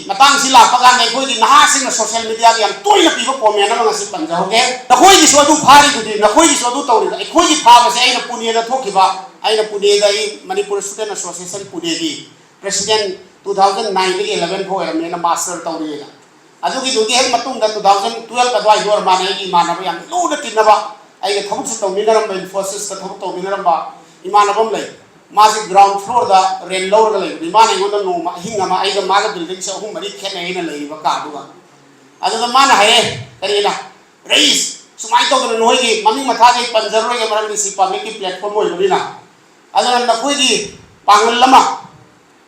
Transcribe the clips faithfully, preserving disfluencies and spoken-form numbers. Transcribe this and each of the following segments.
ꯃꯇꯥꯡꯁꯤ ꯂꯥꯛꯄ ꯀꯥꯟꯗ ꯑꯩꯈꯣꯏꯒꯤ ꯅꯍꯥꯁꯤꯡꯅ social mediaꯗ ꯌꯥꯝ ꯇꯣꯏꯅ ꯄꯤꯕ comment ꯑꯃ ꯉꯁꯤ ꯄꯟꯖꯍꯧꯒꯦ꯫ "ꯅꯈꯣꯏꯒꯤꯁꯨ ꯑꯗꯨ ꯐꯥꯔꯤꯗꯨꯗꯤ, ꯅꯈꯣꯏꯒꯤꯁꯨ ꯑꯗꯨ ꯇꯧꯔꯤꯗꯨ?" ꯑꯩꯈꯣꯏꯒꯤ ꯐꯥꯕꯁꯦ ꯑꯩꯅ ꯄꯨꯅꯦꯗ ꯊꯣꯛꯈꯤꯕ, ꯑꯩꯅ ꯄꯨꯅꯦꯗ, ꯑꯩ Manipur Student Association ꯄꯨꯅꯦꯒꯤ president two thousand nineꯗꯒꯤ eleven ꯐꯥꯎ ꯑꯣꯏꯔꯝꯃꯦꯅ, master ꯇꯧꯔꯤꯉꯩꯗ꯫ ꯑꯗꯨꯒꯤꯗꯨꯒꯤ ꯍꯦꯛ ꯃꯇꯨꯡꯗ two thousand twelve ꯑꯗꯨꯋꯥꯏꯗ ꯑꯣꯏꯔ ꯃꯥꯜꯂꯦ, ꯑꯩꯒꯤ ꯏꯃꯥꯟꯅꯕ ꯌꯥꯝ ꯂꯨꯅ ꯇꯤꯟꯅꯕ, ꯑꯩꯒ ꯊꯕꯛꯁꯨ ꯇꯧꯃꯤꯟꯅꯔꯝꯕ, Infosysꯇ ꯊꯕꯛ ꯇꯧꯃꯤꯟꯅꯔꯝꯕ ꯏꯃꯥꯟꯅꯕ ꯑꯃ ꯂꯩ꯫ ꯃꯥꯁꯦ ground floorꯗ rent ꯂꯧꯔꯒ ꯂꯩꯕꯅꯤ꯫ ꯃꯥꯅ ꯑꯩꯉꯣꯟꯗ ꯅꯣꯡꯃ ꯑꯍꯤꯡ ꯑꯃ ꯑꯩꯒ ꯃꯥꯒ buildingꯁꯦ ꯑꯍꯨꯝ ꯃꯔꯤ ꯈꯦꯠꯅꯩ, ꯑꯩꯅ ꯂꯩꯔꯤꯕ ꯀꯥꯗꯨꯒ꯫ ꯑꯗꯨꯗ ꯃꯥꯅ ꯍꯥꯏꯔꯦ, "ꯀꯔꯤꯅ, ꯔꯌꯤꯁ, ꯁꯨꯃꯥꯏꯅ ꯇꯧꯗꯅ ꯅꯣꯏꯒꯤ ꯃꯃꯤꯡ ꯃꯊꯥꯗꯤ ꯑꯩ ꯄꯟꯖꯔꯔꯣꯏꯒꯦ, ꯃꯔꯝꯗꯤ ꯁꯤ publicꯀꯤ platform ꯑꯣꯏꯕꯅꯤꯅ꯫ ꯑꯗꯨꯅ ꯅꯈꯣꯏꯒꯤ ꯄꯥꯡꯒꯜ ꯑꯃ,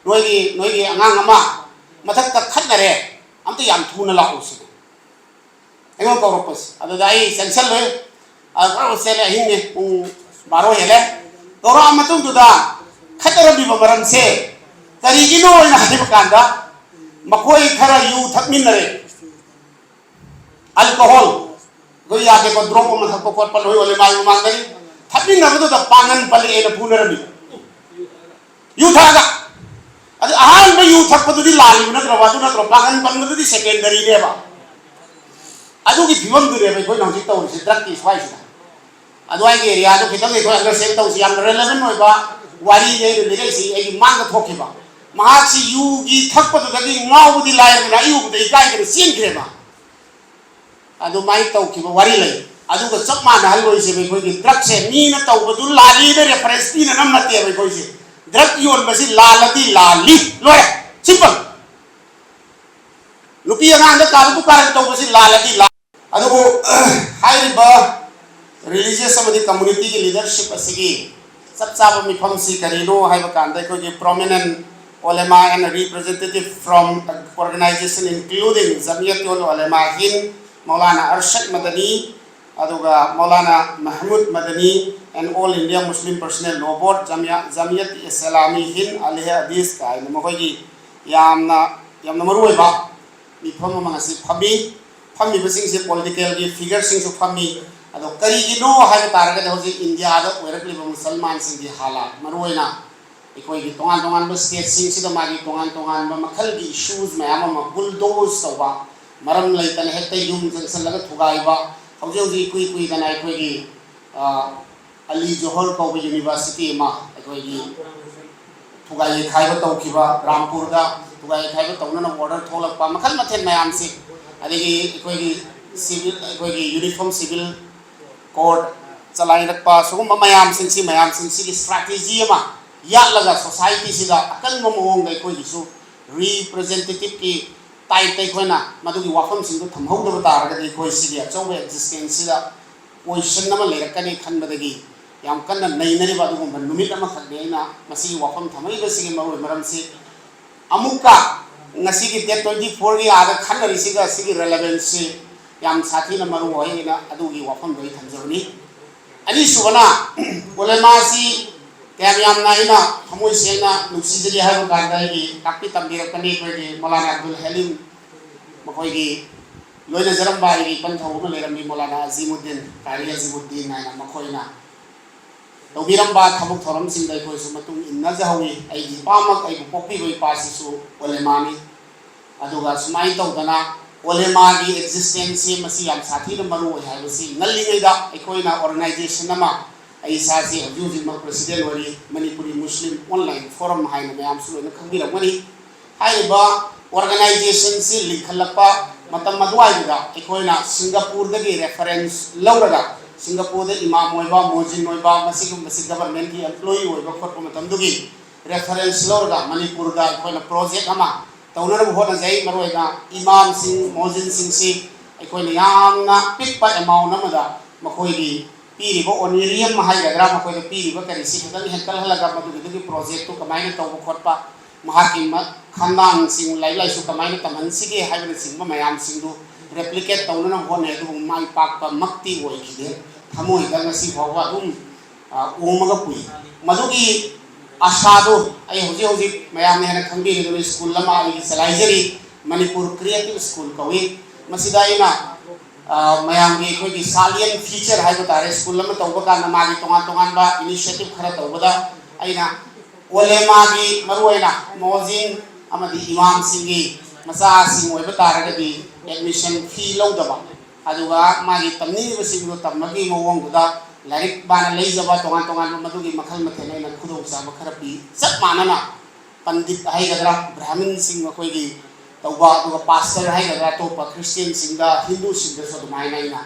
ꯅꯣꯏꯒꯤ, ꯅꯣꯏꯒꯤ ꯑꯉꯥꯡ ꯑꯃ ꯃꯊꯛꯇ ꯈꯠꯅꯔꯦ, ꯑꯝꯇ ꯌꯥꯝ ꯊꯨꯅ ꯂꯥꯛꯎ" ꯁꯤꯅꯤ꯫ ꯑꯩꯉꯣꯟꯗ ꯀꯧꯔꯛꯄꯁꯦ꯫ ꯑꯗꯨꯗ ꯑꯩ ꯆꯪꯁꯜꯂꯨꯏ꯫ ꯑꯗ ꯄꯨꯔꯥ ꯆꯦꯜꯂꯦ, ꯑꯍꯤꯡꯅꯦ, ꯄꯨꯡ ꯕꯥꯔꯣ ꯍꯦꯜꯂꯦ꯫ ꯀꯧꯔꯛꯑ ꯃꯇꯨꯡꯗꯨꯗ ꯈꯠꯅꯔꯝꯃꯤꯕ ꯃꯔꯝꯁꯦ ꯀꯔꯤꯒꯤꯅꯣ ꯍꯥꯏꯅ ꯍꯥꯏꯕ ꯀꯥꯟꯗ, ꯃꯈꯣꯏ ꯈꯔ ꯌꯨ ꯊꯛꯃꯤꯟꯅꯔꯦ꯫ Alcohol, ꯑꯩꯈꯣꯏ ꯌꯥꯗꯦꯀꯣ, drop ꯑꯃ ꯊꯛꯄ ꯈꯣꯠꯄ ꯂꯣꯏ ꯑꯣꯜꯂꯦ ꯃꯥꯒꯤ ꯃꯃꯥꯡꯗꯒꯤ꯫ ꯊꯛꯃꯤꯟꯅꯕꯗꯨꯗ ꯄꯥꯡꯒꯟ ꯄꯜꯂꯛꯑꯦꯅ ꯐꯨꯅꯔꯝꯃꯤ꯫ ꯌꯨ ꯊꯛꯑꯒ꯫ ꯑꯗꯨ ꯑꯍꯥꯟꯕ ꯌꯨ ꯊꯛꯄꯗꯨꯗꯤ ꯂꯥꯜꯂꯤꯕ ꯅꯠꯇ꯭ꯔꯣ? ꯑꯗꯨ ꯅꯠꯇ꯭ꯔꯣ? ꯄꯥꯡꯒꯟ ꯄꯟꯕꯗꯨꯗꯤ secondaryꯅꯦꯕ꯫ ꯑꯗꯨꯒꯤ ꯐꯤꯕꯝꯗꯨꯅꯦꯕ ꯑꯩꯈꯣꯏꯅ ꯍꯧꯖꯤꯛ ꯇꯧꯔꯤꯁꯦ, drugꯀꯤ ꯁ꯭ꯋꯥꯏꯁꯤꯗ꯫ ꯑꯗꯨꯋꯥꯏꯒꯤ areaꯗꯣ ꯈꯤꯇꯪ ꯑꯩꯈꯣꯏ understand ꯇꯧꯁꯤ꯫ ꯌꯥꯝꯅ relevant ꯑꯣꯏꯕ ꯋꯥꯔꯤꯅꯤ ꯑꯩꯅ ꯂꯤꯔꯛꯏꯁꯤ꯫ ꯑꯩꯒꯤ ꯃꯥꯡꯗ ꯊꯣꯛꯈꯤꯕ, ꯃꯍꯥꯛꯁꯤ ꯌꯨꯒꯤ ꯊꯛꯄꯗꯨꯗꯒꯤ ꯉꯥꯎꯕꯗꯤ ꯂꯥꯏꯔꯗꯅ ꯑꯩ ꯎꯕꯗ ꯏꯀꯥꯏꯗꯅ ꯆꯦꯟꯈ꯭ꯔꯦꯕ꯫ ꯑꯗꯨꯃꯥꯏꯅ ꯇꯧꯈꯤꯕ ꯋꯥꯔꯤ ꯂꯩ꯫ ꯑꯗꯨꯒ ꯆꯞ ꯃꯥꯟꯅꯍꯜꯂꯣꯏꯁꯦꯕ ꯑꯩꯈꯣꯏꯒꯤ drugꯁꯦ꯫ ꯃꯤꯅ ꯇꯧꯕꯗꯨ ꯂꯥꯜꯂꯤꯅ reference ꯄꯤꯅꯅꯕ ꯅꯠꯇꯦꯕ ꯑꯩꯈꯣꯏꯁꯦ꯫ Drug ꯌꯣꯟꯕꯁꯤ ꯂꯥꯜꯂꯗꯤ ꯂꯥꯜꯂꯤ, ꯂꯣꯏꯔꯦ, simple꯫ ꯅꯨꯄꯤ ꯑꯉꯥꯡꯗ ꯀꯥꯔꯟ ꯇꯨ ꯀꯥꯔꯟ ꯇꯧꯕꯁꯤ ꯂꯥꯜꯂꯗꯤ ꯂꯥꯜꯂꯤ꯫ ꯑꯗꯨꯕꯨ ꯍꯥꯏꯔꯤꯕ religious ꯑꯃꯗꯤ communityꯒꯤ leadership ꯑꯁꯤꯒꯤ ꯆꯞ ꯆꯥꯕ ꯃꯤꯐꯝꯁꯤ ꯀꯔꯤꯅꯣ ꯍꯥꯏꯕ ꯀꯥꯟꯗ, ꯑꯩꯈꯣꯏꯒꯤ prominent ulema and representative from organization including Jamiyatul Ulema Hind, Maulana Arshad Madani, ꯑꯗꯨꯒ Maulana Mahmood Madani and All India Muslim Personnel Law Board, Jamia-, Jamiyat Islami Hind Ahle Hadith ꯀꯥꯏꯅ ꯃꯈꯣꯏꯒꯤ ꯌꯥꯝꯅ, ꯌꯥꯝꯅ ꯃꯔꯨ ꯑꯣꯏꯕ ꯃꯤꯐꯝ ꯑꯃ ꯉꯁꯤ ꯐꯝꯃꯤ꯫ ꯐꯝꯃꯤꯕꯁꯤꯡꯁꯦ politicalꯒꯤ figureꯁꯤꯡꯁꯨ ꯐꯝꯃꯤ꯫ ꯑꯗꯣ ꯀꯔꯤꯒꯤꯅꯣ ꯍꯥꯏꯕ ꯇꯥꯔꯒꯗꯤ, ꯍꯧꯖꯤꯛ ꯏꯟꯗꯤꯌꯥꯗ ꯑꯣꯏꯔꯛꯂꯤꯕ ꯃꯨꯁꯜꯃꯥꯟꯁꯤꯡꯒꯤ ꯍꯥꯂꯥꯠ, ꯃꯔꯨꯑꯣꯏꯅ ꯑꯩꯈꯣꯏꯒꯤ ꯇꯣꯉꯥꯟ ꯇꯣꯉꯥꯟꯕ ꯁ꯭ꯇꯦꯠꯁꯤꯡꯁꯤꯗ ꯃꯥꯒꯤ ꯇꯣꯉꯥꯟ ꯇꯣꯉꯥꯟꯕ ꯃꯈꯜꯒꯤ ꯏꯁꯨꯁ ꯃꯌꯥꯝ ꯑꯃ ꯕꯨꯜꯗꯣꯁ ꯇꯧꯕ, ꯃꯔꯝ ꯂꯩꯇꯅ ꯍꯦꯛꯇ ꯌꯨꯝ ꯆꯪꯁꯜꯂꯒ ꯊꯨꯒꯥꯏꯕ, ꯍꯧꯖꯤꯛ ꯍꯧꯖꯤꯛ ꯏꯀꯨꯏ ꯀꯨꯏꯗꯅ ꯑꯩꯈꯣꯏꯒꯤ ꯑꯂꯤ ꯖꯣꯍꯔ ꯀꯧꯕ ꯌꯨꯅꯤꯚꯔꯁꯤꯇꯤ ꯑꯃ ꯑꯩꯈꯣꯏꯒꯤ ꯊꯨꯒꯥꯏ ꯌꯩꯈꯥꯏꯕ ꯇꯧꯈꯤꯕ, ꯔꯥꯝꯄꯨꯔꯗ ꯊꯨꯒꯥꯏ ꯌꯩꯈꯥꯏꯕ ꯇꯧꯅꯅꯕ ꯑꯣꯔꯗꯔ ꯊꯣꯛꯂꯛꯄ, ꯃꯈꯜ ꯃꯊꯦꯜ ꯃꯌꯥꯝꯁꯤ, ꯑꯗꯒꯤ ꯑꯩꯈꯣꯏꯒꯤ ꯁꯤꯚꯤꯜ, ꯑꯩꯈꯣꯏꯒꯤ ꯌꯨꯅꯤꯐꯣꯔꯝ ꯁꯤꯚꯤꯜ ꯀꯣꯔꯠ ꯆꯂꯥꯏꯔꯛꯄ, ꯁꯤꯒꯨꯝꯕ ꯃꯌꯥꯝꯁꯤꯡꯁꯤ, ꯃꯌꯥꯝꯁꯤꯡꯁꯤꯒꯤ ꯁ꯭ꯇ꯭ꯔꯥꯇꯦꯖꯤ ꯑꯃ ꯌꯥꯠꯂꯒ ꯁꯣꯁꯥꯏꯇꯤꯁꯤꯗ ꯑꯀꯟꯕ ꯃꯑꯣꯡꯗ ꯑꯩꯈꯣꯏꯒꯤꯁꯨ ꯔꯤꯄ꯭ꯔꯖꯦꯟꯇꯦꯇꯤꯞꯀꯤ ꯇꯥꯏꯞꯇ ꯑꯩꯈꯣꯏꯅ ꯃꯗꯨꯒꯤ ꯋꯥꯐꯝꯁꯤꯡꯗꯨ ꯊꯝꯍꯧꯗꯕ ꯇꯥꯔꯒꯗꯤ ꯑꯩꯈꯣꯏ ꯁꯤꯒꯤ ꯑꯆꯧꯕ ꯑꯦꯛꯖꯤꯁꯇꯦꯟꯁꯁꯤꯗ ꯀꯣꯏꯁꯟ ꯑꯃ ꯂꯩꯔꯛꯀꯅꯤ ꯈꯟꯕꯗꯒꯤ ꯌꯥꯝ ꯀꯟꯅ ꯅꯩꯅꯔꯤꯕ ꯑꯗꯨꯒꯨꯝꯕ ꯅꯨꯃꯤꯠ ꯑꯃꯈꯛꯅꯤ꯫ ꯑꯩꯅ ꯃꯁꯤꯒꯤ ꯋꯥꯐꯝ ꯊꯝꯃꯛꯏꯕꯁꯤꯒꯤ ꯃꯔꯨꯑꯣꯏ ꯃꯔꯝꯁꯤ, ꯑꯃꯨꯛꯀ ꯉꯁꯤꯒꯤ ꯗꯦꯠ ꯇ꯭ꯋꯦꯟꯇꯤ ꯐꯣꯔꯒꯤ ꯑꯥꯗ ꯈꯟꯅꯔꯤꯁꯤꯒ ꯁꯤꯒꯤ ꯔꯦꯂꯦꯕꯦꯟꯁꯁꯤ ꯌꯥꯝ ꯁꯥꯊꯤꯅ ꯃꯔꯨ ꯑꯣꯏ ꯍꯥꯏꯅ ꯑꯗꯨꯒꯤ ꯋꯥꯐꯝꯗꯣ ꯑꯩ ꯊꯝꯖꯕꯅꯤ꯫ ꯑꯅꯤꯁꯨꯕꯅ, ꯎꯂꯦꯃꯥꯁꯤ ꯀꯌꯥꯝ ꯌꯥꯝꯅ ꯑꯩꯅ ꯊꯃꯣꯏ ꯁꯦꯡꯅ ꯅꯨꯡꯁꯤꯖꯔꯤ ꯍꯥꯏꯕ ꯀꯥꯟꯗ ꯑꯩꯒꯤ ꯇꯥꯛꯄꯤ ꯇꯝꯕꯤꯔꯛꯄꯅꯤ ꯑꯩꯈꯣꯏꯒꯤ ꯃꯧꯂꯥꯅꯥ ꯑꯕꯗꯨꯜ ꯍꯂꯤꯝ, ꯃꯈꯣꯏꯒꯤ ꯂꯣꯏꯅꯖꯔꯝꯕ ꯑꯩꯒꯤ ꯏꯄꯟꯊꯧ ꯑꯃ ꯂꯩꯔꯝꯃꯤ, ꯃꯧꯂꯥꯅꯥ ꯑꯖꯤꯃꯨꯗꯗꯤꯟ, ꯀꯥꯔꯤ ꯑꯖꯤꯃꯨꯗꯗꯤꯟ ꯍꯥꯏꯅ꯫ ꯃꯈꯣꯏꯅ ꯇꯧꯕꯤꯔꯝꯕ ꯊꯕꯛ ꯊꯧꯔꯝꯁꯤꯡꯗ ꯑꯩꯈꯣꯏꯁꯨ ꯃꯇꯨꯡ ꯏꯟꯅꯖꯍꯧꯋꯤ꯫ ꯑꯩꯒꯤ ꯏꯄꯥꯃꯛ, ꯑꯩꯕꯨ ꯄꯣꯛꯄꯤꯕ ꯏꯄꯥꯁꯤꯁꯨ ꯎꯂꯦꯃꯥꯅꯤ꯫ ꯑꯗꯨꯒ ꯁꯨꯃꯥꯏꯅ ꯇꯧꯗꯅ ꯎꯂꯦꯃꯥꯒꯤ ꯑꯦꯛꯖꯤꯁꯇꯦꯟꯁꯁꯤ ꯃꯁꯤ ꯌꯥꯝ ꯁꯥꯊꯤꯅ ꯃꯔꯨ ꯑꯣꯏ ꯍꯥꯏꯕꯁꯤ ꯉꯜꯂꯤꯉꯩꯗ ꯑꯩꯈꯣꯏꯅ ꯑꯣꯔꯒꯅꯥꯏꯖꯦꯁꯟ ꯑꯃ, ꯑꯩ ꯏꯁꯥꯁꯤ ꯍꯧꯖꯤꯛ ꯍꯧꯖꯤꯛꯃꯛ ꯄ꯭ꯔꯦꯁꯤꯗꯦꯟ ꯑꯣꯏꯔꯤ, ꯃꯅꯤꯄꯨꯔꯤ ꯃꯨꯁꯂꯤꯝ ꯑꯣꯟꯂꯥꯏꯟ ꯐꯣꯔꯝ ꯍꯥꯏꯅ ꯃꯌꯥꯝꯁꯨ ꯂꯣꯏꯅ ꯈꯪꯕꯤꯔꯝꯒꯅꯤ꯫ ꯍꯥꯏꯔꯤꯕ ꯑꯣꯔꯒꯅꯥꯏꯖꯦꯁꯟꯁꯤ ꯂꯤꯡꯈꯠꯂꯛꯄ ꯃꯇꯝ ꯑꯗꯨꯋꯥꯏꯗꯨꯗ ꯑꯩꯈꯣꯏꯅ ꯁꯤꯡꯒꯥꯄꯨꯔꯗꯒꯤ ꯔꯦꯐꯔꯦꯟꯁ ꯂꯧꯔꯒ, ꯁꯤꯡꯒꯥꯄꯨꯔꯗ ꯏꯃꯥꯝ ꯑꯣꯏꯕ, ꯃꯣꯖꯤꯟ ꯑꯣꯏꯕ, ꯃꯁꯤꯒꯨꯝꯕꯁꯤ ꯒꯚꯔꯟꯃꯦꯟꯠꯀꯤ ꯑꯦꯝꯄ꯭ꯂꯣꯌꯤ ꯑꯣꯏꯕ ꯈꯣꯠꯄ ꯃꯇꯝꯗꯨꯒꯤ ꯔꯦꯐꯔꯦꯟꯁ ꯂꯧꯔꯒ ꯃꯅꯤꯄꯨꯔꯗ ꯑꯩꯈꯣꯏꯅ ꯄ꯭ꯔꯣꯖꯦꯛ ꯑꯃ ꯇꯧꯅꯅꯕ ꯍꯣꯠꯅꯖꯩ꯫ ꯃꯔꯨꯑꯣꯏꯅ ꯏꯃꯥꯝꯁꯤꯡ, ꯃꯣꯖꯤꯟꯁꯤꯡꯁꯤ ꯑꯩꯈꯣꯏꯅ ꯌꯥꯝꯅ ꯄꯤꯛꯄ ꯑꯦꯃꯥꯎꯟ ꯑꯃꯗ ꯃꯈꯣꯏꯒꯤ ꯄꯤꯔꯤꯕ ꯑꯣꯅꯦꯔꯤꯌꯝ ꯍꯥꯏꯒꯗ꯭ꯔꯥ, ꯃꯈꯣꯏꯗ ꯄꯤꯔꯤꯕ ꯀꯔꯤꯁꯤ ꯈꯤꯇꯪ ꯍꯦꯟꯀꯠꯍꯜꯂꯒ ꯃꯗꯨꯒꯤꯗꯨꯒꯤ ꯄ꯭ꯔꯣꯖꯦꯛꯇꯨ ꯀꯃꯥꯏꯅ ꯇꯧꯕ ꯈꯣꯠꯄ, ꯃꯍꯥꯛꯀꯤ ꯃ-, ꯈꯟꯗꯥꯡꯁꯤꯡ ꯂꯥꯏꯔꯤꯛ ꯂꯥꯏꯁꯨ ꯀꯃꯥꯏꯅ ꯇꯝꯍꯟꯁꯤꯒꯦ ꯍꯥꯏꯕꯅꯆꯤꯡꯕ ꯃꯌꯥꯝꯁꯤꯡꯗꯨ ꯔꯦꯄ꯭ꯂꯤꯀꯦꯠ ꯇꯧꯅꯅꯕ ꯍꯣꯠꯅꯩ, ꯑꯗꯨꯕꯨ ꯃꯥꯏ ꯄꯥꯛꯄꯃꯛꯇꯤ ꯑꯣꯏꯈꯤꯗꯦ꯫ ꯊꯃꯣꯏꯗ ꯉꯁꯤ ꯐꯥꯎꯕ ꯑꯗꯨꯝ, ꯑ, ꯎꯝꯃꯒ ꯄꯨꯏ꯫ ꯃꯗꯨꯒꯤ ꯑꯁꯥꯗꯨ ꯑꯩ ꯍꯧꯖꯤꯛ ꯍꯧꯖꯤꯛ ꯃꯌꯥꯝꯅ ꯍꯦꯟꯅ ꯈꯪꯕꯤꯔꯤꯗꯨꯅꯤ, ꯁ꯭ꯀꯨꯜ ꯑꯃ ꯑꯩꯒꯤ ꯆꯂꯥꯏꯖꯔꯤ, ꯃꯅꯤꯄꯨꯔ ꯀ꯭ꯔꯤꯌꯦꯇꯤꯞ ꯁ꯭ꯀꯨꯜ ꯀꯧꯏ꯫ ꯃꯁꯤꯗ ꯑꯩꯅ, ꯑ, ꯃꯌꯥꯝꯒꯤ ꯑꯩꯈꯣꯏꯒꯤ ꯁꯥꯂꯤꯌꯟ ꯐꯤꯆꯔ ꯍꯥꯏꯕ ꯇꯥꯔꯦ, ꯁ꯭ꯀꯨꯜ ꯑꯃ ꯇꯧꯕ ꯀꯥꯟꯗ ꯃꯥꯒꯤ ꯇꯣꯉꯥꯟ ꯇꯣꯉꯥꯟꯕ ꯏꯅꯤꯁꯤꯌꯦꯇꯤꯞ ꯈꯔ ꯇꯧꯕꯗ ꯑꯩꯅ ꯑꯣꯂꯦꯃꯥꯒꯤ ꯃꯔꯨꯑꯣꯏꯅ ꯃꯣꯖꯤꯟ ꯑꯃꯗꯤ ꯏꯃꯥꯝꯁꯤꯡꯒꯤ ꯃꯆꯥꯁꯤꯡ ꯑꯣꯏꯕ ꯇꯥꯔꯒꯗꯤ admission fee ꯂꯧꯗꯕ, ꯑꯗꯨꯒ ꯃꯥꯒꯤ ꯇꯝꯅꯤꯡꯂꯤꯕꯁꯤꯡꯗꯨ ꯇꯝꯕꯒꯤ ꯃꯑꯣꯡꯗꯨꯗ ꯂꯥꯏꯔꯤꯛ ꯃꯥꯅ ꯂꯩꯖꯕ ꯇꯣꯉꯥꯟ ꯇꯣꯉꯥꯟꯕ ꯃꯗꯨꯒꯤ ꯃꯈꯜ ꯃꯊꯦꯜ ꯑꯩꯅ ꯈꯨꯗꯣꯡꯆꯥꯕ ꯈꯔ ꯄꯤ꯫ ꯆꯞ ꯃꯥꯟꯅꯅ ꯄꯟꯗꯤꯠ ꯍꯥꯏꯒꯗ꯭ꯔꯥ, ꯕ꯭ꯔꯥꯍꯃꯤꯟꯁꯤꯡ ꯑꯩꯈꯣꯏꯒꯤ ꯇꯧꯕ, ꯑꯗꯨꯒ ꯄꯥꯁꯇꯔ ꯍꯥꯏꯒꯗ꯭ꯔꯥ, ꯑꯇꯣꯞꯄ ꯈ꯭ꯔꯤꯁꯇꯤꯌꯥꯟꯁꯤꯡꯗ, ꯍꯤꯟꯗꯨꯁꯤꯡꯗꯁꯨ ꯑꯗꯨꯃꯥꯏꯅ ꯑꯩꯅ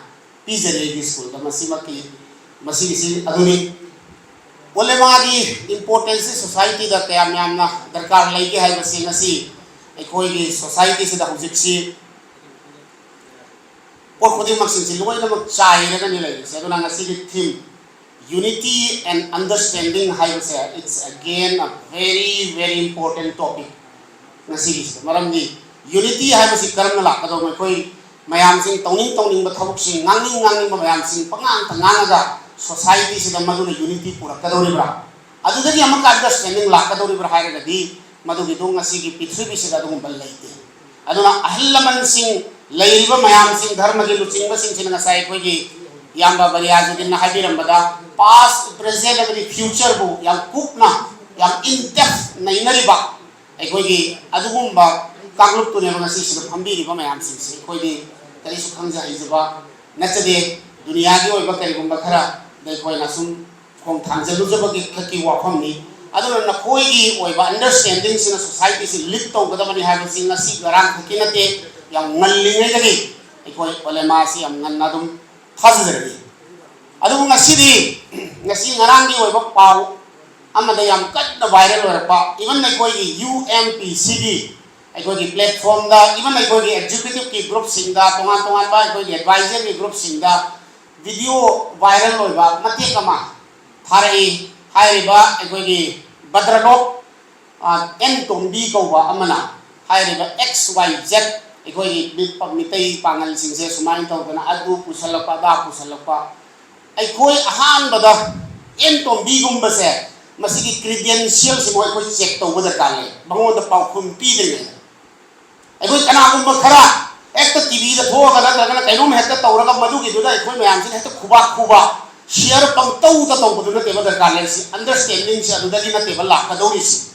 ꯄꯤꯖꯔꯤ ꯑꯩꯒꯤ ꯁ꯭ꯀꯨꯜꯗ꯫ ꯃꯁꯤꯃꯛꯀꯤ, ꯃꯁꯤꯒꯤꯁꯤ ꯑꯗꯨꯅꯤ꯫ ꯑꯣꯂꯦꯃꯥꯒꯤ importance ꯁꯤ ꯁꯣꯁꯥꯏꯇꯤꯗ ꯀꯌꯥꯝ ꯌꯥꯝꯅ ꯗꯔꯀꯥꯔ ꯂꯩꯒꯦ ꯍꯥꯏꯕꯁꯤ ꯉꯁꯤ ꯑꯩꯈꯣꯏꯒꯤ ꯁꯣꯁꯥꯏꯇꯤꯁꯤꯗ ꯍꯧꯖꯤꯛꯁꯤ ꯄꯣꯠ ꯈꯨꯗꯤꯡꯃꯛꯁꯤꯡꯁꯤ ꯂꯣꯏꯅꯃꯛ ꯆꯥꯏꯔꯒꯅꯤ ꯂꯩꯔꯤꯁꯦ꯫ ꯑꯗꯨꯅ ꯉꯁꯤꯒꯤ theme unity and understanding ꯍꯥꯏꯕꯁꯦ, it's again a very very important topic ꯉꯁꯤꯒꯤꯁꯤꯗ꯫ ꯃꯔꯝꯗꯤ unity ꯍꯥꯏꯕꯁꯤ ꯀꯔꯝꯅ ꯂꯥꯛꯀꯗꯧꯕꯅꯣ? ꯑꯩꯈꯣꯏ ꯃꯌꯥꯝꯁꯤꯡ ꯇꯧꯅꯤꯡ ꯇꯧꯅꯤꯡꯕ ꯊꯕꯛꯁꯤꯡ, ꯉꯥꯡꯅꯤꯡ ꯉꯥꯡꯅꯤꯡꯕ ꯃꯌꯥꯝꯁꯤꯡ ꯄꯉꯥꯡꯇ ꯉꯥꯡꯉꯒ ꯁꯣꯁꯥꯏꯇꯤꯁꯤꯗ ꯃꯗꯨꯅ unity ꯄꯨꯔꯛꯀꯗꯧꯔꯤꯕ꯭ꯔꯥ? ꯑꯗꯨꯗꯒꯤ ꯑꯃꯨꯛꯀ understanding ꯂꯥꯛꯀꯗꯧꯔꯤꯕ꯭ꯔꯥ ꯍꯥꯏꯔꯒꯗꯤ, ꯃꯗꯨꯒꯤꯗꯨ ꯉꯁꯤꯒꯤ ꯄ꯭ꯔꯤꯊꯤꯕꯤꯁꯤꯗ ꯑꯗꯨꯒꯨꯝꯕ ꯂꯩꯇꯦ꯫ ꯑꯗꯨꯅ ꯑꯍꯜ ꯂꯃꯟꯁꯤꯡ, ꯂꯩꯔꯤꯕ ꯃꯌꯥꯝꯁꯤꯡ, ꯙꯔꯃꯒꯤ ꯂꯨꯆꯤꯡꯕꯁꯤꯡꯁꯤꯅ ꯉꯁꯥꯏ ꯑꯩꯈꯣꯏꯒꯤ ꯏꯌꯥꯝꯕ ꯕꯔꯤꯌꯥꯖꯨꯗꯤꯟꯅ ꯍꯥꯏꯕꯤꯔꯝꯕꯗ, past, present ꯑꯃꯗꯤ future ꯕꯨ ꯌꯥꯝ ꯀꯨꯞꯅ, ꯌꯥꯝ in depth ꯅꯩꯅꯔꯤꯕ ꯑꯩꯈꯣꯏꯒꯤ ꯑꯗꯨꯒꯨꯝꯕ ꯀꯥꯡꯂꯨꯞꯇꯨꯅꯦꯕ ꯉꯁꯤ ꯁꯤꯗ ꯐꯝꯕꯤꯔꯤꯕ ꯃꯌꯥꯝꯁꯤꯡꯁꯦ꯫ ꯑꯩꯈꯣꯏꯗꯤ ꯀꯔꯤꯁꯨ ꯈꯪꯖ ꯍꯩꯖꯕ ꯅꯠꯆꯗꯦ꯫ ꯗꯨꯅꯤꯌꯥꯒꯤ ꯑꯣꯏꯕ ꯀꯔꯤꯒꯨꯝꯕ ꯈꯔꯗ ꯑꯩꯈꯣꯏꯅ ꯁꯨꯝ ꯈꯣꯡ ꯊꯥꯡꯖꯜꯂꯨꯖꯕꯒꯤ ꯈꯛꯀꯤ ꯋꯥꯐꯝꯅꯤ꯫ ꯑꯗꯨꯅ ꯅꯈꯣꯏꯒꯤ ꯑꯣꯏꯕ understanding ꯁꯤꯅ ꯁꯣꯁꯥꯏꯇꯤꯁꯤ ꯂꯤꯗ ꯇꯧꯒꯗꯕꯅꯤ ꯍꯥꯏꯕꯁꯤ ꯉꯁꯤ ꯉꯔꯥꯡ ꯈꯛꯀꯤ ꯅꯠꯇꯦ, ꯌꯥꯝ ꯉꯜꯂꯤꯉꯩꯗꯒꯤ ꯑꯩꯈꯣꯏ ꯑꯣꯂꯦꯃꯥꯁꯤ ꯌꯥꯝ ꯉꯟꯅ ꯑꯗꯨꯝ ꯊꯥꯖꯖꯔꯛꯏ꯫ ꯑꯗꯨꯕꯨ ꯉꯁꯤꯗꯤ, ꯉꯁꯤ ꯉꯔꯥꯡꯒꯤ ꯑꯣꯏꯕ ꯄꯥꯎ ꯑꯃꯗ ꯌꯥꯝ ꯀꯟꯅ viral ꯑꯣꯏꯔꯛꯄ, even ꯑꯩꯈꯣꯏꯒꯤ UMPCꯒꯤ ꯑꯩꯈꯣꯏꯒꯤ platformꯗ, even ꯑꯩꯈꯣꯏꯒꯤ executiveꯀꯤ groupꯁꯤꯡꯗ, ꯇꯣꯉꯥꯟ ꯇꯣꯉꯥꯟꯕ ꯑꯩꯈꯣꯏꯒꯤ advisorꯒꯤ groupꯁꯤꯡꯗ video viral ꯑꯣꯏꯕ ꯃꯇꯦꯛ ꯑꯃ ꯊꯥꯔꯛꯏ꯫ ꯍꯥꯏꯔꯤꯕ ꯑꯩꯈꯣꯏꯒꯤ ꯕꯗ꯭ꯔꯂꯣꯛ, ꯑ, ꯑꯦꯟ ꯇꯣꯝꯕꯤ ꯀꯧꯕ ꯑꯃꯅ ꯍꯥꯏꯔꯤꯕ XYZ ꯑꯩꯈꯣꯏꯒꯤ ꯃꯤ-, ꯃꯤꯇꯩ ꯄꯥꯉꯜꯁꯤꯡꯁꯦ ꯁꯨꯃꯥꯏꯅ ꯇꯧꯗꯅ ꯑꯗꯨ ꯄꯨꯁꯜꯂꯛꯄ, ꯑꯗꯥ ꯄꯨꯁꯜꯂꯛꯄ꯫ ꯑꯩꯈꯣꯏ ꯑꯍꯥꯟꯕꯗ ꯑꯦꯟ ꯇꯣꯝꯕꯤꯒꯨꯝꯕꯁꯦ, ꯃꯁꯤꯒꯤ credentialꯁꯤꯕꯨ ꯑꯩꯈꯣꯏ check ꯇꯧꯕ ꯗꯔꯀꯥꯔ ꯂꯩ, ꯃꯉꯣꯟꯗ ꯄꯥꯎꯈꯨꯝ ꯄꯤꯗ꯭ꯔꯤꯉꯩꯗ꯫ ꯑꯩꯈꯣꯏ ꯀꯅꯥꯒꯨꯝꯕ ꯈꯔ ꯍꯦꯛꯇ TVꯗ ꯊꯣꯛꯑꯒ ꯅꯠꯇ꯭ꯔꯒꯅ ꯀꯩꯅꯣꯝ ꯍꯦꯛꯇ ꯇꯧꯔꯒ ꯃꯗꯨꯒꯤꯗꯨꯗ ꯑꯩꯈꯣꯏ ꯃꯌꯥꯝꯁꯤꯅ ꯍꯦꯛꯇ ꯈꯨꯕꯥꯛ ꯈꯨꯕ, Share ꯄꯪꯇꯧꯗ ꯇꯧꯕꯗꯨ ꯅꯠꯇꯦꯕ ꯗꯔꯀꯥꯔ ꯂꯩꯔꯤꯁꯤ, understanding ꯁꯦ ꯑꯗꯨꯗꯒꯤ ꯅꯠꯇꯦꯕ ꯂꯥꯛꯀꯗꯧꯔꯤꯁꯤ꯫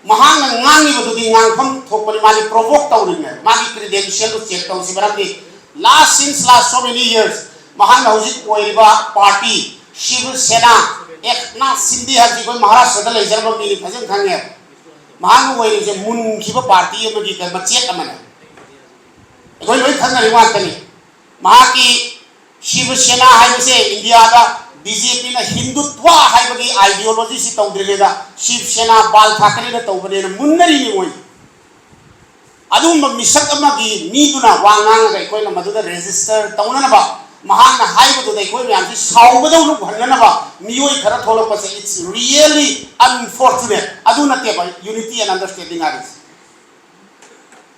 ꯃꯍꯥꯛꯅ ꯉꯥꯡꯉꯤꯕꯗꯨꯗꯤ ꯉꯥꯡꯐꯝ ꯊꯣꯛꯄꯅꯤ, ꯃꯥꯗꯤ provoke ꯇꯧꯔꯤꯕꯅꯦ, ꯃꯥꯒꯤ credential ꯗꯨ check ꯇꯧꯁꯤ꯫ ꯃꯔꯝꯗꯤ last, since last so many years ꯃꯍꯥꯛꯅ ꯍꯧꯖꯤꯛ ꯑꯣꯏꯔꯤꯕ party Shiv Sena, ꯑꯦꯛꯅꯥꯊ ꯁꯤꯟꯗꯦ ꯍꯥꯏꯕꯁꯤ ꯑꯩꯈꯣꯏ ꯃꯍꯥꯔꯥꯁꯇ꯭ꯔꯗ ꯂꯩꯖꯔꯝꯕ ꯃꯤꯅꯤ, ꯐꯖꯅ ꯈꯪꯉꯦ꯫ ꯃꯍꯥꯛꯅ ꯑꯣꯏꯔꯤꯕꯁꯦ ꯃꯨꯟꯈꯤꯕ party ꯑꯃꯒꯤ ꯃꯆꯦꯠ ꯑꯃꯅꯤ, ꯑꯩꯈꯣꯏ ꯂꯣꯏ ꯈꯪꯅꯔꯤꯕ ꯉꯥꯛꯇꯅꯤ꯫ ꯃꯍꯥꯛꯀꯤ Shiv Sena ꯍꯥꯏꯕꯁꯦ ꯏꯟꯗꯤꯌꯥꯗ BJP ꯅ ꯍꯤꯟꯗꯨꯠꯋ ꯍꯥꯏꯕꯒꯤ ideology ꯁꯤ ꯇꯧꯗ꯭ꯔꯤꯉꯩꯗ Shiv Sena, ꯕꯥꯜ ꯊꯥꯀꯔꯦꯅ ꯇꯧꯕꯅꯦꯅ ꯃꯨꯟꯅꯔꯤꯅꯤ ꯃꯣꯏ꯫ ꯑꯗꯨꯒꯨꯝꯕ ꯃꯤꯁꯛ ꯑꯃꯒꯤ ꯃꯤꯗꯨꯅ ꯋꯥ ꯉꯥꯡꯉꯒ ꯑꯩꯈꯣꯏꯅ ꯃꯗꯨꯗ register ꯇꯧꯅꯅꯕ, ꯃꯍꯥꯛꯅ ꯍꯥꯏꯕꯗꯨꯗ ꯑꯩꯈꯣꯏ ꯃꯌꯥꯝꯁꯤ ꯁꯥꯎꯕꯗꯧꯅ ꯎꯍꯟꯅꯅꯕ ꯃꯤꯑꯣꯏ ꯈꯔ ꯊꯣꯛꯂꯛꯄꯁꯦ, it's really unfortunate꯫ ꯑꯗꯨ ꯅꯠꯇꯦꯕ unity and understanding ꯍꯥꯏꯕꯁꯦ꯫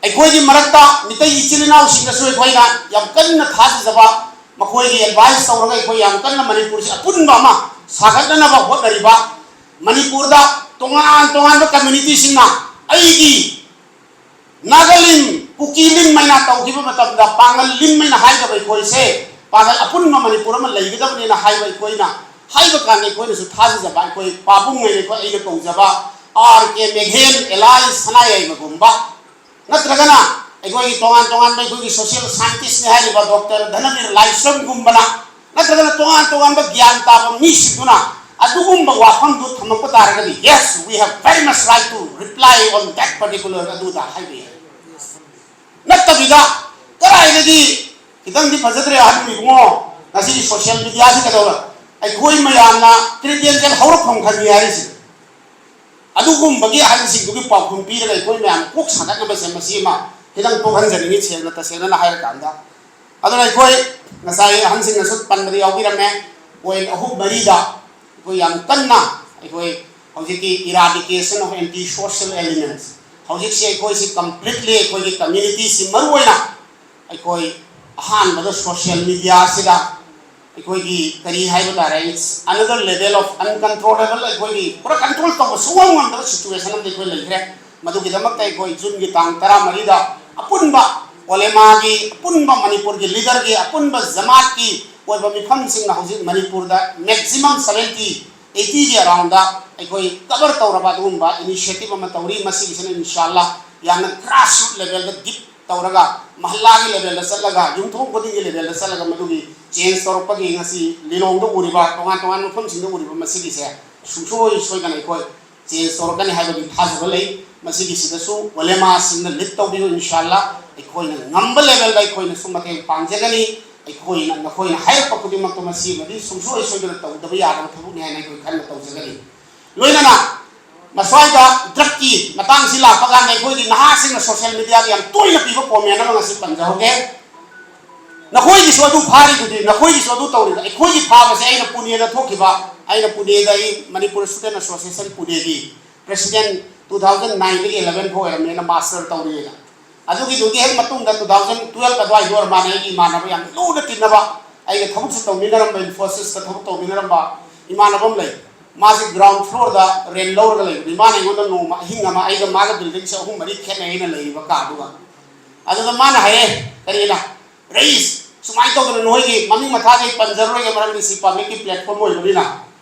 ꯑꯩꯈꯣꯏꯒꯤ ꯃꯔꯛꯇ ꯃꯤꯇꯩ ꯏꯆꯤꯜ ꯏꯅꯥꯎꯁꯤꯡꯗꯁꯨ ꯑꯩꯈꯣꯏꯅ ꯌꯥꯝ ꯀꯟꯅ ꯊꯥꯖꯖꯕ, ꯃꯈꯣꯏꯒꯤ advice ꯇꯧꯔꯒ ꯑꯩꯈꯣꯏ ꯌꯥꯝ ꯀꯟꯅ ꯃꯅꯤꯄꯨꯔꯁꯤ ꯑꯄꯨꯟꯕ ꯑꯃ ꯁꯥꯒꯠꯅꯅꯕ ꯍꯣꯠꯅꯔꯤꯕ, ꯃꯅꯤꯄꯨꯔꯗ ꯇꯣꯉꯥꯟ ꯇꯣꯉꯥꯟꯕ community ꯁꯤꯡꯅ ꯑꯩꯒꯤ ꯅꯥꯒꯥꯂꯤꯝ, ꯀꯨꯀꯤꯂꯤꯝ ꯍꯥꯏꯅ ꯇꯧꯈꯤꯕ ꯃꯇꯝꯗ ꯄꯥꯉꯜꯂꯤꯝ ꯍꯥꯏꯅ ꯍꯥꯏꯗꯕ ꯑꯩꯈꯣꯏꯁꯦ, ꯄꯥꯉꯜ ꯑꯄꯨꯟꯕ ꯃꯅꯤꯄꯨꯔ ꯑꯃ ꯂꯩꯒꯗꯕꯅꯤꯅ ꯍꯥꯏꯕ ꯑꯩꯈꯣꯏꯅ ꯍꯥꯏꯕ ꯀꯥꯟꯗ ꯑꯩꯈꯣꯏꯅꯁꯨ ꯊꯥꯖꯖꯕ, ꯑꯩꯈꯣꯏ ꯄꯥꯕꯨꯡ ꯍꯥꯏꯅ ꯑꯩꯈꯣꯏ, ꯑꯩꯅ ꯀꯧꯖꯕ R K Meghel, alias ꯁꯅꯥꯌꯥꯏꯃꯒꯨꯝꯕ, ꯅꯠꯇ꯭ꯔꯒꯅ ꯑꯩꯈꯣꯏꯒꯤ ꯇꯣꯉꯥꯟ ꯇꯣꯉꯥꯟꯕ ꯑꯩꯈꯣꯏꯒꯤ social scientist ꯅꯤ ꯍꯥꯏꯔꯤꯕ ꯗꯣꯛꯇꯔ ꯙꯅꯕꯤꯔ ꯂꯥꯏꯁ꯭ꯔꯝꯒꯨꯝꯕꯅ, ꯅꯠꯇ꯭ꯔꯒꯅ ꯇꯣꯉꯥꯟ ꯇꯣꯉꯥꯟꯕ ꯒ꯭ꯌꯥꯟ ꯇꯥꯕ ꯃꯤꯁꯤꯡꯗꯨꯅ ꯑꯗꯨꯒꯨꯝꯕ ꯋꯥꯐꯝꯗꯨ ꯊꯝꯃꯛꯄ ꯇꯥꯔꯒꯗꯤ, yes, we have very much right to reply on that particular ꯑꯗꯨꯗ ꯍꯥꯏꯕ ꯌꯥꯏ꯫ ꯅꯠꯇꯕꯤꯗ ꯀꯗꯥꯏꯗꯒꯤ, ꯈꯤꯇꯪꯗꯤ ꯐꯖꯗ꯭ꯔꯦ ꯑꯍꯟ ꯏꯕꯨꯡꯉꯣ, ꯉꯁꯤꯒꯤ social media ꯁꯤ ꯀꯩꯗꯧꯔ ꯑꯩꯈꯣꯏ ꯃꯌꯥꯝꯅ credential ꯍꯧꯔꯛꯐꯝ ꯈꯪꯉꯤ ꯍꯥꯏꯔꯤꯁꯤ꯫ ꯑꯗꯨꯒꯨꯝꯕꯒꯤ ꯑꯍꯟꯁꯤꯡꯗꯨꯒꯤ ꯄꯥꯎꯈꯨꯝ ꯄꯤꯔꯒ ꯑꯩꯈꯣꯏ ꯃꯌꯥꯝ ꯀꯣꯛ ꯁꯥꯒꯠꯅꯕꯁꯦ ꯃꯁꯤ ꯑꯃ ꯈꯤꯇꯪ ꯇꯣꯛꯍꯟꯖꯅꯤꯡꯉꯤ, ꯁꯦꯡꯅ ꯇꯁꯦꯡꯅꯅ ꯍꯥꯏꯔꯀꯥꯟꯗ꯫ ꯑꯗꯨꯅ ꯑꯩꯈꯣꯏ ꯉꯁꯥꯏ ꯑꯍꯟꯁꯤꯡꯅꯁꯨ ꯄꯟꯕꯗ ꯌꯥꯎꯕꯤꯔꯝꯃꯦ, point ꯑꯍꯨꯝ ꯃꯔꯤꯗ ꯑꯩꯈꯣꯏ ꯌꯥꯝ ꯀꯟꯅ ꯑꯩꯈꯣꯏ ꯍꯧꯖꯤꯛꯀꯤ eradication of anti social elements, ꯍꯧꯖꯤꯛꯁꯤ ꯑꯩꯈꯣꯏꯁꯤ completely ꯑꯩꯈꯣꯏꯒꯤ community ꯁꯤ ꯃꯔꯨꯑꯣꯏꯅ ꯑꯩꯈꯣꯏ ꯑꯍꯥꯟꯕꯗ social media ꯁꯤꯗ ꯑꯩꯈꯣꯏꯒꯤ ꯀꯔꯤ ꯍꯥꯏꯕ ꯇꯥꯔꯦ, it's another level of uncontrollable, ꯑꯩꯈꯣꯏꯒꯤ ꯄꯨꯔꯥ control ꯇꯧꯕ ꯁꯨꯡꯉꯝ ꯉꯝꯗꯕ situation ꯑꯃꯗ ꯑꯩꯈꯣꯏ ꯂꯩꯈ꯭ꯔꯦ꯫ ꯃꯗꯨꯒꯤꯗꯃꯛꯇ ꯑꯩꯈꯣꯏ June ꯒꯤ ꯇꯥꯡ ꯇꯔꯥꯃꯔꯤꯗ ꯑꯄꯨꯟꯕ ꯎꯂꯦꯃꯥꯒꯤ, ꯑꯄꯨꯟꯕ ꯃꯅꯤꯄꯨꯔꯒꯤ leader ꯒꯤ, ꯑꯄꯨꯟꯕ ꯖꯃꯥꯠꯀꯤ ꯑꯣꯏꯕ ꯃꯤꯐꯝꯁꯤꯡꯅ ꯍꯧꯖꯤꯛ ꯃꯅꯤꯄꯨꯔꯗ maximum seventy eighty ꯒꯤ ꯑꯔꯥꯎꯟꯗ ꯑꯩꯈꯣꯏ ꯀꯕꯔ ꯇꯧꯔꯕ ꯑꯗꯨꯒꯨꯝꯕ ꯏꯅꯤꯁꯤꯌꯦꯇꯤꯚ ꯑꯃ ꯇꯧꯔꯤ꯫ ꯃꯁꯤꯒꯤꯁꯤꯅ ꯏꯟꯁꯥꯜꯂꯥ ꯌꯥꯝꯅ ꯒ꯭ꯔꯥꯁꯔꯨꯠ ꯂꯦꯚꯦꯜꯗ ꯗꯤꯞ ꯇꯧꯔꯒ, ꯃꯍꯜꯂꯥꯒꯤ ꯂꯦꯚꯦꯜꯗ ꯆꯠꯂꯒ, ꯌꯨꯝꯊꯣꯡ ꯈꯨꯗꯤꯡꯒꯤ ꯂꯦꯚꯦꯜꯗ ꯆꯠꯂꯒ ꯃꯗꯨꯒꯤ ꯆꯦꯟꯖ ꯇꯧꯔꯛꯄꯒꯤ ꯉꯁꯤ ꯂꯤꯂꯣꯡꯗ ꯎꯔꯤꯕ, ꯇꯣꯉꯥꯟ ꯇꯣꯉꯥꯟꯕ ꯃꯐꯝꯁꯤꯡꯗ ꯎꯔꯤꯕ ꯃꯁꯤꯒꯤꯁꯦ ꯁꯨꯡꯁꯣꯏ ꯁꯣꯏꯗꯅ ꯑꯩꯈꯣꯏ ꯆꯦꯟꯖ ꯇꯧꯔꯛꯀꯅꯤ ꯍꯥꯏꯕꯒꯤ ꯊꯥꯖꯕ ꯂꯩ꯫ ꯃꯁꯤꯒꯤꯁꯤꯗꯁꯨ ꯑꯣꯂꯦꯃꯥꯁꯤꯡꯅ ꯂꯤꯗ ꯇꯧꯕꯤꯌꯨ꯫ ꯏꯟꯁꯥꯜꯂꯥ ꯑꯩꯈꯣꯏꯅ ꯉꯝꯕ ꯂꯦꯚꯦꯜꯗ ꯑꯩꯈꯣꯏꯅꯁꯨ ꯃꯇꯦꯡ ꯄꯥꯡꯖꯒꯅꯤ꯫ ꯑꯩꯈꯣꯏꯅ ꯅꯈꯣꯏꯅ ꯍꯥꯏꯔꯛꯄ ꯈꯨꯗꯤꯡꯃꯛꯇꯣ ꯃꯁꯤꯃꯗꯤ ꯁꯨꯡꯁꯣꯏ ꯁꯣꯏꯗꯅ ꯇꯧꯗꯕ ꯌꯥꯗꯕ ꯊꯕꯛꯅꯤ ꯍꯥꯏꯅ ꯑꯩꯈꯣꯏ ꯈꯟꯅ ꯇꯧꯖꯒꯅꯤ꯫ ꯂꯣꯏꯅꯅ ꯃꯁ꯭ꯋꯥꯏꯗ ꯗ꯭ꯔꯒꯀꯤ ꯃꯇꯥꯡꯁꯤ ꯂꯥꯛꯄ ꯀꯥꯟꯗ ꯑꯩꯈꯣꯏꯒꯤ ꯅꯍꯥꯁꯤꯡꯅ ꯁꯣꯁꯤꯌꯦꯜ ꯃꯤꯗꯤꯌꯥꯗ ꯌꯥꯝ ꯇꯣꯏꯅ ꯄꯤꯕ ꯀꯣꯃꯦꯟ ꯑꯃ ꯉꯁꯤ ꯄꯟꯖꯍꯧꯒꯦ꯫ ꯅꯈꯣꯏꯒꯤꯁꯨ ꯑꯗꯨ ꯐꯥꯔꯤꯗꯨꯗꯤ, ꯅꯈꯣꯏꯒꯤꯁꯨ ꯑꯗꯨ ꯇꯧꯔꯤꯗꯨ꯫ ꯑꯩꯈꯣꯏꯒꯤ ꯐꯥꯕꯁꯦ ꯑꯩꯅ ꯄꯨꯅꯦꯗ ꯊꯣꯛꯈꯤꯕ, ꯑꯩꯅ ꯄꯨꯅꯦꯗ ꯑꯩ ꯃꯅꯤꯄꯨꯔ ꯁ꯭ꯇꯨꯗꯦꯟ ꯑꯦꯁꯣꯁꯤꯌꯦꯁꯟ ꯄꯨꯅꯦꯒꯤ ꯄ꯭ꯔꯦꯁꯤꯗꯦꯟ, two thousand nine ꯗꯒꯤ eleven ꯐꯥꯎ ꯑꯣꯏꯔꯝꯃꯦꯅ ꯃꯥꯁꯇꯔ ꯇꯧꯔꯤꯉꯩꯗ꯫ ꯑꯗꯨꯒꯤꯗꯨꯒꯤ ꯍꯦꯛ ꯃꯇꯨꯡꯗ two thousand twelve ꯑꯗꯨꯋꯥꯏꯗ ꯑꯣꯏꯔ ꯃꯥꯜꯂꯦ, ꯑꯩꯒꯤ ꯏꯃꯥꯟꯅꯕ ꯌꯥꯝ ꯂꯨꯅ ꯇꯤꯟꯅꯕ, ꯑꯩꯒ ꯊꯕꯛꯁꯨ ꯇꯧꯃꯤꯟꯅꯔꯝꯕ, ꯏꯟꯐꯣꯁꯤꯁꯇ ꯊꯕꯛ ꯇꯧꯃꯤꯟꯅꯔꯝꯕ ꯏꯃꯥꯟꯅꯕ ꯑꯃ ꯂꯩ꯫ ꯃꯥꯁꯦ ꯒ꯭ꯔꯥꯎꯟ ꯐ꯭ꯂꯣꯔꯗ ꯔꯦꯟ ꯂꯧꯔꯒ ꯂꯩꯕꯅꯤ꯫ ꯃꯥꯅ ꯑꯩꯉꯣꯟꯗ ꯅꯣꯡꯃ ꯑꯍꯤꯡ ꯑꯃ, ꯑꯩꯒ ꯃꯥꯒ ꯕꯤꯜꯗꯤꯡꯁꯦ ꯑꯍꯨꯝ ꯃꯔꯤ ꯈꯦꯠꯅꯩ ꯑꯩꯅ ꯂꯩꯔꯤꯕ ꯀꯥꯗꯨꯒ꯫ ꯑꯗꯨꯒ ꯃꯥꯅ ꯍꯥꯏꯌꯦ, ꯀꯔꯤꯅ, "ꯔꯏꯁ, ꯁꯨꯃꯥꯏꯅ ꯇꯧꯗꯅ ꯅꯣꯏꯒꯤ ꯃꯃꯤꯡ ꯃꯊꯥꯗꯤ ꯑꯩ ꯄꯟꯖꯔꯔꯣꯏꯒꯦ, ꯃꯔꯝꯗꯤ ꯁꯤ ꯄꯕ꯭ꯂꯤꯛꯀꯤ ꯄ꯭ꯂꯦꯠꯐꯣꯝ ꯑꯣꯏꯕꯅꯤꯅ꯫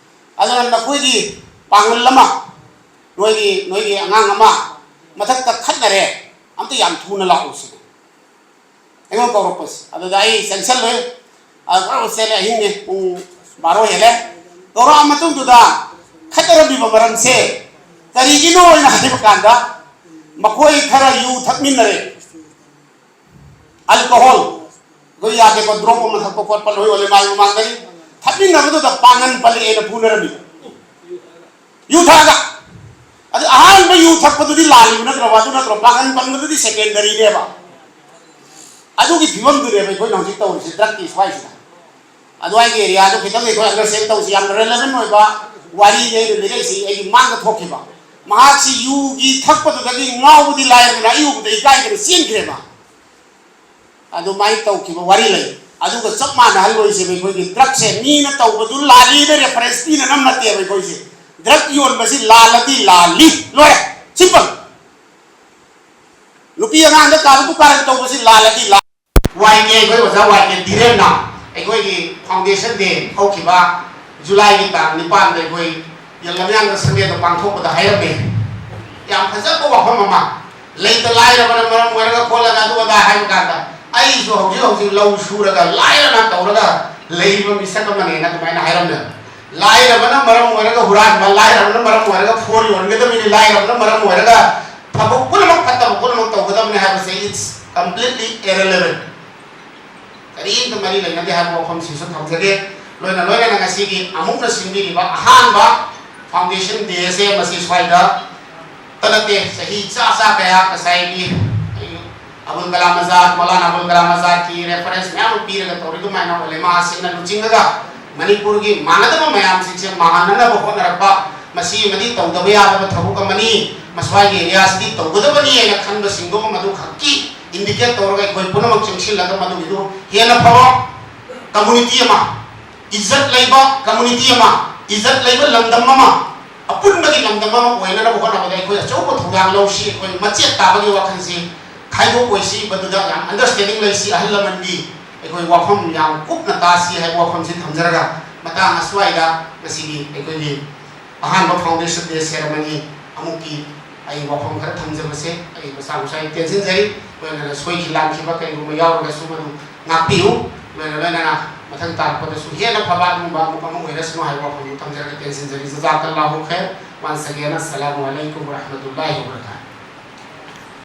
ꯑꯗꯨꯅ ꯅꯈꯣꯏꯒꯤ ꯄꯥꯡꯒꯜ ꯑꯃ, ꯅꯣꯏꯒꯤ, ꯅꯣꯏꯒꯤ ꯑꯉꯥꯡ ꯑꯃ ꯃꯊꯛꯇ ꯈꯠꯅꯔꯦ, ꯑꯝꯇ ꯌꯥꯝ ꯊꯨꯅ ꯂꯥꯛꯎ" ꯁꯤꯅꯤ꯫ ꯑꯩꯉꯣꯟꯗ ꯀꯧꯔꯛꯄꯁꯦ꯫ ꯑꯗꯨꯗ ꯑꯩ ꯆꯪꯁꯜꯂꯨꯏ꯫ ꯑꯗꯨ ꯈꯔ ꯆꯦꯜꯂꯦ, ꯑꯍꯤꯡꯅꯦ, ꯄꯨꯡ ꯕꯥꯔꯣ ꯍꯦꯜꯂꯦ꯫ ꯀꯧꯔꯛꯑ ꯃꯇꯨꯡꯗꯨꯗ ꯈꯠꯅꯔꯝꯃꯤꯕ ꯃꯔꯝꯁꯦ ꯀꯔꯤꯒꯤꯅꯣ ꯍꯥꯏꯅ ꯍꯥꯏꯕ ꯀꯥꯟꯗ, ꯃꯈꯣꯏ ꯈꯔ ꯌꯨ ꯊꯛꯃꯤꯟꯅꯔꯦ꯫ ꯑꯜꯀꯣꯍꯣꯜ, ꯑꯩꯈꯣꯏ ꯌꯥꯗꯦꯀꯣ, ꯗ꯭ꯔꯣꯞ ꯑꯃ ꯊꯛꯄ ꯈꯣꯠꯄ ꯂꯣꯏ ꯑꯣꯜꯂꯦ ꯃꯥꯒꯤ ꯃꯃꯥꯡꯗꯒꯤ꯫ ꯊꯛꯃꯤꯟꯅꯕꯗꯨꯗ ꯄꯥꯡꯒꯟ ꯄꯜꯂꯛꯑꯦꯅ ꯐꯨꯅꯔꯝꯃꯤ꯫ ꯌꯨ ꯊꯛꯑꯒ꯫ ꯑꯗꯨ ꯑꯍꯥꯟꯕ ꯌꯨ ꯊꯛꯄꯗꯨꯗꯤ ꯂꯥꯜꯂꯤꯕ ꯅꯠꯇ꯭ꯔꯕ? ꯑꯗꯨ ꯅꯠꯇ꯭ꯔꯣ? ꯄꯥꯡꯒꯟ ꯄꯟꯕꯗꯨꯗꯤ ꯁꯦꯀꯦꯟꯗꯔꯤꯅꯦꯕ꯫ ꯑꯗꯨꯒꯤ ꯐꯤꯕꯝꯗꯨꯅꯦꯕ ꯑꯩꯈꯣꯏꯅ ꯍꯧꯖꯤꯛ ꯇꯧꯔꯤꯁꯦ, ꯗ꯭ꯔꯒꯀꯤ ꯁ꯭ꯋꯥꯏꯁꯤꯗ꯫ ꯑꯗꯨꯋꯥꯏꯒꯤ ꯑꯦꯔꯤꯌꯥꯗꯣ ꯈꯤꯇꯪ ꯑꯩꯈꯣꯏ ꯑꯟꯗꯔꯁ꯭ꯇꯦꯟ ꯇꯧꯁꯤ꯫ ꯌꯥꯝꯅ ꯔꯦꯂꯦꯚꯦꯟ ꯑꯣꯏꯕ ꯋꯥꯔꯤꯅꯤ ꯑꯩꯅ ꯂꯤꯔꯛꯏꯁꯤ꯫ ꯑꯩꯒꯤ ꯃꯥꯡꯗ ꯊꯣꯛꯈꯤꯕ꯫ ꯃꯍꯥꯛꯁꯤ ꯌꯨꯒꯤ ꯊꯛꯄꯗꯨꯗꯒꯤ ꯉꯥꯎꯕꯗꯤ ꯂꯥꯏꯔꯗꯅ ꯑꯩ ꯎꯕꯗ ꯏꯀꯥꯏꯗꯅ ꯆꯦꯟꯈ꯭ꯔꯦꯕ꯫ ꯑꯗꯨꯃꯥꯏꯅ ꯇꯧꯈꯤꯕ ꯋꯥꯔꯤ ꯂꯩ꯫ ꯑꯗꯨꯒ ꯆꯞ ꯃꯥꯟꯅꯍꯜꯂꯣꯏꯁꯦꯕ ꯑꯩꯈꯣꯏꯒꯤ ꯗ꯭ꯔꯒꯁꯦ꯫ ꯃꯤꯅ ꯇꯧꯕꯗꯨ ꯂꯥꯜꯂꯤꯅ ꯔꯦꯐꯔꯦꯟꯁ ꯄꯤꯅꯅꯕ ꯅꯠꯇꯦꯕ ꯑꯩꯈꯣꯏꯁꯦ꯫ ꯗ꯭ꯔꯒ ꯌꯣꯟꯕꯁꯤ ꯂꯥꯜꯂꯗꯤ ꯂꯥꯜꯂꯤ, ꯂꯣꯏꯔꯦ, ꯁꯤꯝꯄꯜ꯫ ꯅꯨꯄꯤ ꯑꯉꯥꯡꯗ ꯀꯥꯔꯟ ꯇꯨ ꯀꯥꯔꯟ ꯇꯧꯕꯁꯤ ꯂꯥꯜꯂꯗꯤ ꯂꯥꯜꯂꯤ꯫ ꯋꯥꯏ ꯀꯦ, ꯑꯩꯈꯣꯏ ꯑꯣꯖꯥ ꯋꯥꯏ ꯀꯦ ꯙꯤꯔꯦꯟꯅ ꯑꯩꯈꯣꯏꯒꯤ Foundation Day ꯍꯧꯈꯤꯕ Julyꯒꯤ ꯇꯥꯡ ꯅꯤꯄꯥꯟꯗ ꯑꯩꯈꯣꯏ ꯌꯦꯜꯂꯝꯌꯥꯡꯗ Sundayꯗ ꯄꯥꯡꯊꯣꯛꯄꯗ ꯍꯥꯏꯔꯝꯃꯦ꯫ ꯌꯥꯝ ꯐꯖꯕ ꯋꯥꯐꯝ ꯑꯃ, ꯂꯩꯇ ꯂꯥꯏꯔꯕꯅ ꯃꯔꯝ ꯑꯣꯏꯔꯒ ꯈꯣꯠꯂꯒ ꯑꯗꯨ ꯑꯗꯥ ꯍꯥꯏꯕ ꯀꯥꯟꯗ, ꯑꯩꯁꯨ ꯍꯧꯖꯤꯛ ꯍꯧꯖꯤꯛ ꯂꯧ ꯁꯨꯔꯒ ꯂꯥꯏꯔꯅ ꯇꯧꯔꯒ ꯂꯩꯔꯤꯕ ꯃꯤꯁꯛ ꯑꯃꯅꯦꯅ ꯑꯗꯨꯃꯥꯏꯅ ꯍꯥꯏꯔꯝꯃꯦ꯫ ꯂꯥꯏꯔꯕꯅ ꯃꯔꯝ ꯑꯣꯏꯔꯒ ꯍꯨꯔꯥꯟꯕ, ꯂꯥꯏꯔꯕꯅ ꯃꯔꯝ ꯑꯣꯏꯔꯒ ꯐꯣꯟ ꯌꯣꯟꯒꯗꯕꯅꯤ, ꯂꯥꯏꯔꯕꯅ ꯃꯔꯝ ꯑꯣꯏꯔꯒ ꯊꯕꯛ ꯄꯨꯝꯅꯃꯛ, ꯐꯠꯇꯕ ꯄꯨꯝꯅꯃꯛ ꯇꯧꯒꯗꯕꯅꯤ ꯍꯥꯏꯕꯁꯦ, it's completely irrelevant꯫ ꯀꯔꯤꯝꯇ ꯃꯔꯤ ꯂꯩꯅꯗꯦ ꯍꯥꯏꯕ ꯋꯥꯐꯝꯁꯤꯁꯨ ꯊꯝꯖꯒꯦ꯫ ꯂꯣꯏꯅ ꯂꯣꯏꯅꯅ ꯉꯁꯤꯒꯤ ꯑꯃꯨꯛꯅ ꯁꯤꯟꯕꯤꯔꯤꯕ ꯑꯍꯥꯟꯕ Foundation Day ꯑꯁꯦ ꯃꯁꯤ ꯁ꯭ꯋꯥꯏꯗ ꯇ ꯅꯠꯇꯦ, ꯆꯍꯤ ꯆꯥ ꯆꯥ ꯀꯌꯥ ꯉꯁꯥꯏꯒꯤ ꯑꯩ ꯑꯕꯨꯜ ꯀꯂꯥꯝ ꯑꯖꯥꯗ, ꯃꯧꯂꯥꯅꯥ ꯑꯕꯨꯜ ꯀꯂꯥꯝ ꯑꯖꯥꯗꯀꯤ reference ꯃꯌꯥꯝ ꯑꯃ ꯄꯤꯔꯒ ꯇꯧꯔꯤ ꯑꯗꯨꯃꯥꯏꯅ ꯎꯂꯦꯃꯥꯁꯤꯡꯅ ꯂꯨꯆꯤꯡꯉꯒ ꯃꯅꯤꯄꯨꯔꯒꯤ ꯃꯥꯟꯅꯗꯕ ꯃꯌꯥꯝꯁꯤꯡꯁꯦ ꯃꯥꯟꯅꯅꯕ ꯍꯣꯠꯅꯔꯛꯄ, ꯃꯁꯤ ꯑꯃꯗꯤ ꯇꯧꯗꯕ ꯌꯥꯗꯕ ꯊꯕꯛ ꯑꯃꯅꯤ, ꯃꯁ꯭ꯋꯥꯏꯒꯤ areaꯁꯤꯗꯤ ꯇꯧꯒꯗꯕꯅꯤ ꯍꯥꯏꯅ ꯈꯟꯕꯁꯤꯡꯗꯣ ꯃꯗꯨ ꯈꯛꯀꯤ indicate ꯇꯧꯔꯒ ꯑꯩꯈꯣꯏ ꯄꯨꯝꯅꯃꯛ ꯆꯪꯁꯤꯜꯂꯒ ꯃꯗꯨꯒꯤꯗꯨ ꯍꯦꯟꯅ ꯐꯕ community ꯑꯃ, ꯏꯖꯠ ꯂꯩꯕ community ꯑꯃ, ꯏꯖꯠ ꯂꯩꯕ ꯂꯝꯗꯝ ꯑꯃ, ꯑꯄꯨꯟꯕꯒꯤ ꯂꯝꯗꯝ ꯑꯃ ꯑꯣꯏꯅꯅꯕ ꯍꯣꯠꯅꯕꯗ ꯑꯩꯈꯣꯏ ꯑꯆꯧꯕ ꯊꯧꯗꯥꯡ ꯂꯧꯁꯤ꯫ ꯑꯩꯈꯣꯏ ꯃꯆꯦꯠ ꯇꯥꯕꯒꯤ ꯋꯥꯈꯜꯁꯤ ꯈꯥꯏꯗꯣꯛꯑꯣꯏꯁꯤ, ꯃꯗꯨꯗ ꯌꯥꯝ understanding ꯂꯩꯁꯤ꯫ ꯑꯍꯜ ꯂꯃꯟꯒꯤ ꯑꯩꯈꯣꯏ ꯋꯥꯐꯝ ꯌꯥꯝ ꯀꯨꯞꯅ ꯇꯥꯁꯤ ꯍꯥꯏꯕ ꯋꯥꯐꯝꯁꯤ ꯊꯝꯖꯔꯒ, ꯃꯇꯥꯡ ꯑꯁ꯭ꯋꯥꯏꯗ ꯉꯁꯤꯒꯤ ꯑꯩꯈꯣꯏꯒꯤ ꯑꯍꯥꯟꯕ Foundation Day ceremony ꯑꯃꯨꯛꯀꯤ ꯑꯩ ꯋꯥꯐꯝ ꯈꯔ ꯊꯝꯖꯕꯁꯦ ꯑꯩ ꯃꯁꯥ ꯃꯁꯥꯒꯤ ꯇꯦꯟꯁꯤꯟꯖꯔꯤ꯫ ꯂꯣꯏꯅꯅ ꯁꯣꯏꯈꯤ ꯂꯥꯟꯈꯤꯕ ꯀꯔꯤꯒꯨꯝꯕ ꯌꯥꯎꯔꯒꯁꯨ ꯃꯗꯨ ꯉꯥꯛꯄꯤꯌꯨ꯫ ꯂꯣꯏꯅ ꯂꯣꯏꯅꯅ ꯃꯊꯪ ꯇꯥꯔꯛꯄꯗꯁꯨ ꯍꯦꯟꯅ ꯐꯕ ꯑꯗꯨꯒꯨꯝꯕ ꯑꯃꯨꯛ ꯑꯃ ꯑꯣꯏꯔꯁꯅꯨ ꯍꯥꯏꯕ ꯋꯥꯐꯝꯗꯨ ꯊꯝꯖꯔꯒ ꯇꯦꯟꯁꯤꯟꯖꯔꯤ꯫ ꯖꯖꯥꯀꯜꯂꯥꯍꯨ ꯈꯩꯔ꯫ Once again, ꯑꯁꯁꯂꯥꯃꯨ ꯑꯂꯩꯀꯨꯝ ꯋꯔꯍꯃꯇꯨꯜꯂꯥꯍꯤ ꯋꯕꯔꯀꯥꯇꯨꯍꯨ꯫